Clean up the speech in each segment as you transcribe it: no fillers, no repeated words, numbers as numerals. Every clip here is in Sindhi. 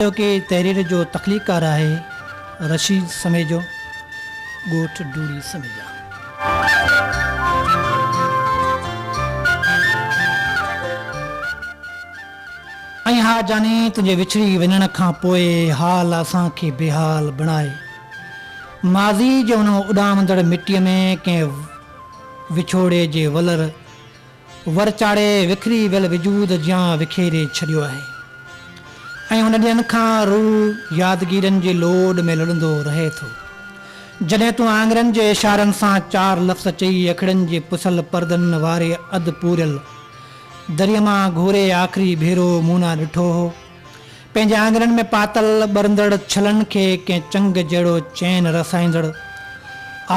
اڄوڪي تحرير جو تخليقڪار آهي رشيد سميجو، ڳوٺ ڊوڙي سميجا. ۽ ها جاني تنهنجي وڇڙي وڃڻ کان پوء حال اسان کي بيحال بڻائي ماضي جي ان اڏامندڙ مٽيء ۾ ڪنهن وڇوڙي جي ولر ور چاڙهي وکري ويل وجود جيان وکيري ڇڏيو آهي ۽ ان ڏينهن کان روح يادگيرين جي لوڏ ۾ لڏندو رهي ٿو. جڏهن تون آڱرين جي اشارن سان چار لفظ چئي اکڙين جي پسيل پردن واري اڌ پوريل دريء مان گهوري آخري ڀيرو مون ڏانهن ڏٺو هو. پنهنجي آڱرين ۾ پاتل ٻرندڙ ڇلن کي ڪنهن چنگ جهڙو چين رسائيندڙ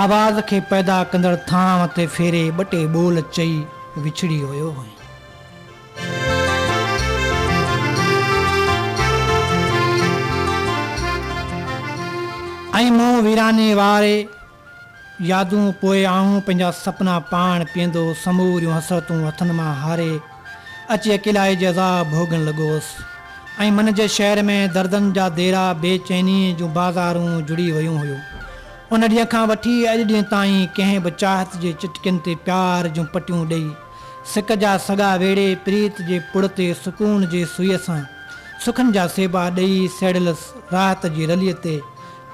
آواز کي پيدا ڪندڙ ٿانء تي ڦيري ٻه ٽي ٻول چئي وڇڙي ويو هئين. ۽ مون ويراني واري يادون پوء آئون پنهنجا سپنا پاڻ پيئندو سموريون حسرتون هٿن مان هاري اچي اڪيلائي جي عذاب ڀوڳڻ لڳو هوس ۽ من جي شهر ۾ دردن جا ديرا بي چينيء جون بازارون جڙي ويون هيون. ان ڏينهن کان وٺي اڄ ڏينهن تائين ڪنهن به چاهت جي چٽڪين تي پيار جون پٽيون ڏئي سڪ جا سڳا ويڙهي پريت جي پڙ تي سڪون جي سوئيء سان سکن جا سيبا ڏئي سيڙهيل راحت جي رليء تي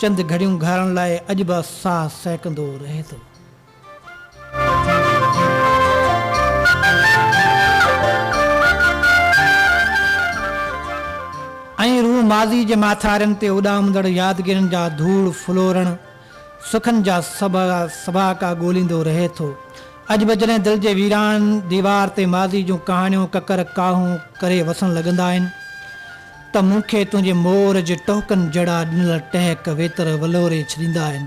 چند گهڙيون گهارڻ لاء اڄ به ساهه سهڪندو رهي ٿو. ۽ روح ماضي جي ماٿارين تي اڏامندڙ يادگيرين جا ڌوڙ ڦلورڻ، سکن جا سڀاڪا ڳوليندو رهي ٿو. اڄ به جڏهن دل جي ويران ديوار تي ماضي جون ڪهاڻيون ڪڪر ڪاهون ڪري وسڻ لڳندا آهن، ته مون کي تنهنجي مور جي ٽهڪن جهڙا ڏنل ٽهڪ ويتر ولوري ڇڏيندا آهن.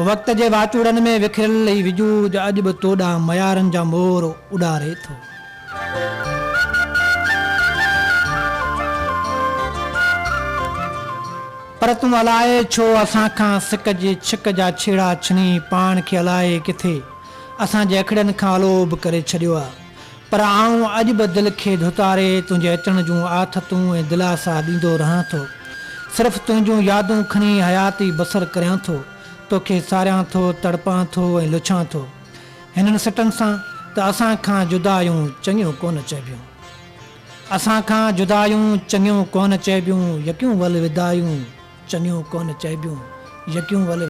وقت جي واچوڙن ۾ وکريل هي وجود اڄ به تو ڏانهن ميارن جا مور اڏاري ٿو. پر تون الائي ڇو اسان کان سڪ جي ڇڪ جا ڇيڙا ڇني پاڻ کي الائي ڪٿي اسان جي اکڙين کان الوڀ ڪري ڇڏيو آ. پر آئون اڄ به دل کي ڌتاري تنهنجي اچڻ جون آٿتون ۽ دلاسا ڏيندو رهان ٿو. صرف تنهنجون يادون کڻي حياتي بسر ڪريان ٿو. توکي ساريان ٿو، تڙپان ٿو ۽ لڇان ٿو. هنن سٽن سان ته اسان کان جدايون چڱيون ڪونه چئبيون. اسان کان جدايون چڱيون ڪونه چئبيون، يڪيون ول ودايون چڱيون ڪونه چئبيون، يڪيون ول.